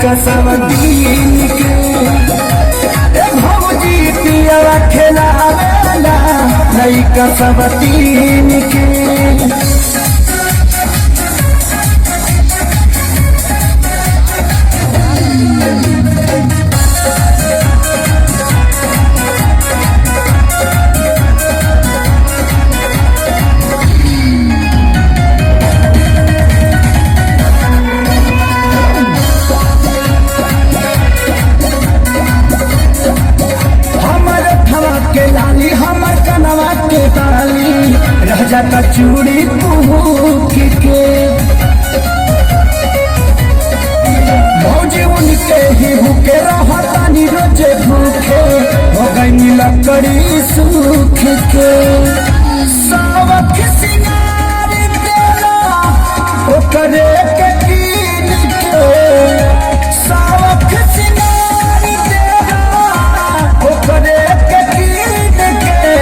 लइका सब दीन के। ए भौजी पियवा खेलावेला लइका सब दीन के। हमर थवा के लाली हमर कनवा के ताली रह जाता चूड़ी कुहूक के। भौजी उनके ही हुके रहतानी रोजे भूखे हो गई लकड़ी सूख के। सावक सिंगार देला ओकरे के कीन के। सावक सिंगार देला ओकरे के कीन के।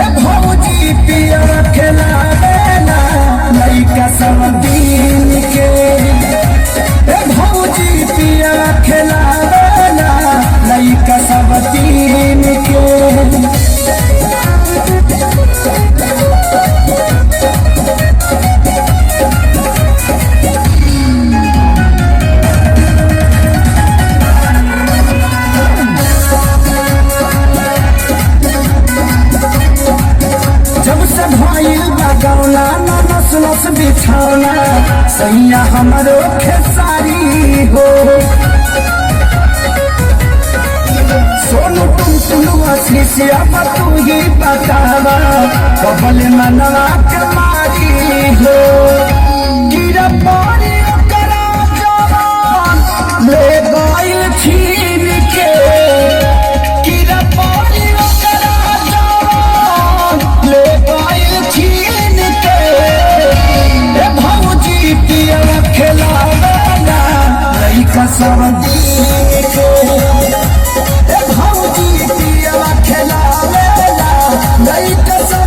ए भौजी पिया खेलावेला लइका सब दीन के। ए भौजी पिया खेलावेला लइका सब दीन के। जब से भइल बा गौना ना नस नस बिछौना सैया हमरो खेसारी हो। सोनू टुन टुन आशीष अब तू ही बतावा बबल मनवा के मारी हो। गिरा पारी ओकरा जवान ले गइल छीन के। गिरा पारी ओकरा जवान ले गइल छीन के। ए भौजी पिया खेलावेला लइका सब दीन के। ए भौजी पिया खेलावेला लइका सब